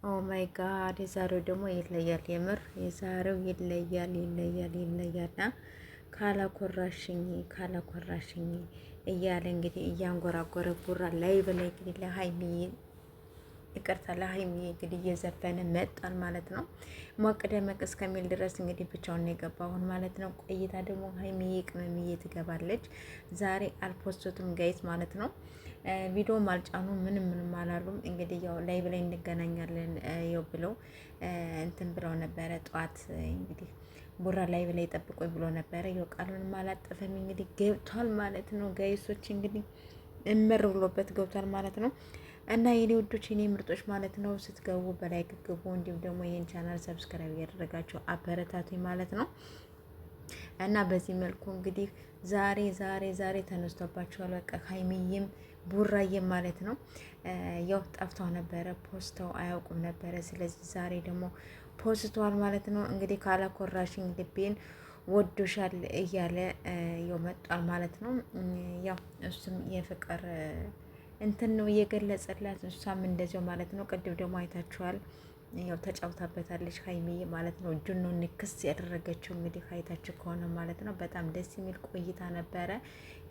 Oh my God፣ የዛሬው ደግሞ ይለያል። የምር የዛሬው ይለያል፣ ይለያል፣ ይለያል። ካላኮራሽኝ ካላኮራሽኝ እያለ እንግዲህ እያንጎራጎረ ቡራ ላይ በላይ እንግዲህ ለሀይሚዬ፣ ይቅርታ፣ ለሀይሚዬ እንግዲህ እየዘፈነ መጧል ማለት ነው። ሞቅ ደመቅ እስከሚል ድረስ እንግዲህ ብቻውን የገባውን ማለት ነው። ቆይታ ደግሞ ሀይሚዬ ቅመምዬ ትገባለች። ዛሬ አልፖስቱትም guys ማለት ነው። ቪዲዮም አልጫኑ፣ ምንም ምንም አላሉም። እንግዲህ ያው ላይ ብላይ እንገናኛለን ያው ብለው እንትን ብለው ነበረ። ጠዋት እንግዲህ ቡራ ላይ ብላይ ጠብቆኝ ብሎ ነበረ። ያው ቃሉንም አላጠፈም፣ እንግዲህ ገብቷል ማለት ነው። Guys ኦች፣ እንግዲህ እምር ብሎበት ገብቷል ማለት ነው። እና የኔ ውዶች፣ የኔ ምርጦች ማለት ነው፣ ስትገቡ በ like ግቡ፣ እንዲሁም ደግሞ ይህን channel subscribe እያደረጋችሁ አበረታቱኝ ማለት ነው። እና በዚህ መልኩ እንግዲህ ዛሬ ዛሬ ዛሬ ተነስቶባቸዋል። በቃ ሀይሚዬም ቡራዬም ማለት ነው። ያው ጠፍተው ነበረ፣ ፖስተው አያውቁም ነበረ። ስለዚህ ዛሬ ደግሞ ፖስተዋል ማለት ነው። እንግዲህ ካላኮራሽኝ ልቤን ወዶሻል እያለ ያው መጧል ማለት ነው። ያው እሱም የፍቅር እንትን ነው እየገለጸላት፣ እሷም እንደዚያው ማለት ነው። ቅድም ደግሞ አይታችኋል። ያው ተጫውታበታለች ሀይሚዬ ማለት ነው። እጁን ነው ንክስ ያደረገችው፣ እንግዲህ አይታችሁ ከሆነ ማለት ነው። በጣም ደስ የሚል ቆይታ ነበረ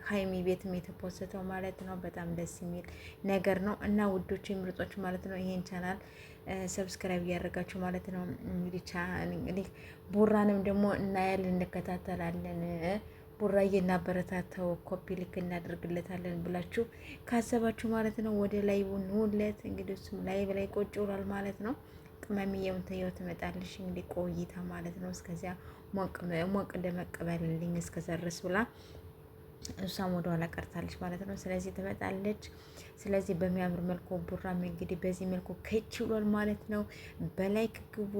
ሀይሚ ቤትም የተፖሰተው ማለት ነው። በጣም ደስ የሚል ነገር ነው እና ውዶች፣ ምርጦች ማለት ነው፣ ይሄን channel subscribe እያደረጋችሁ ማለት ነው። እንግዲህ ቡራንም ደግሞ እናያለን፣ እንከታተላለን፣ ቡራዬ እናበረታተው፣ copy link እናደርግለታለን ብላችሁ ካሰባችሁ ማለት ነው ወደ live ንውለት። እንግዲህ እሱም live ላይ ቁጭ ብሏል ማለት ነው። ቅመምዬውን ተየው ትመጣለሽ እንግዲህ ቆይታ ማለት ነው። እስከዚያ ሞቅ ሞቅ ደመቅ በልልኝ እስከዛ ድረስ ብላ እሷም ወደ ኋላ ቀርታለች ማለት ነው። ስለዚህ ትመጣለች። ስለዚህ በሚያምር መልኩ ቡራም እንግዲህ በዚህ መልኩ ከች ብሏል ማለት ነው። በ like ግቡ።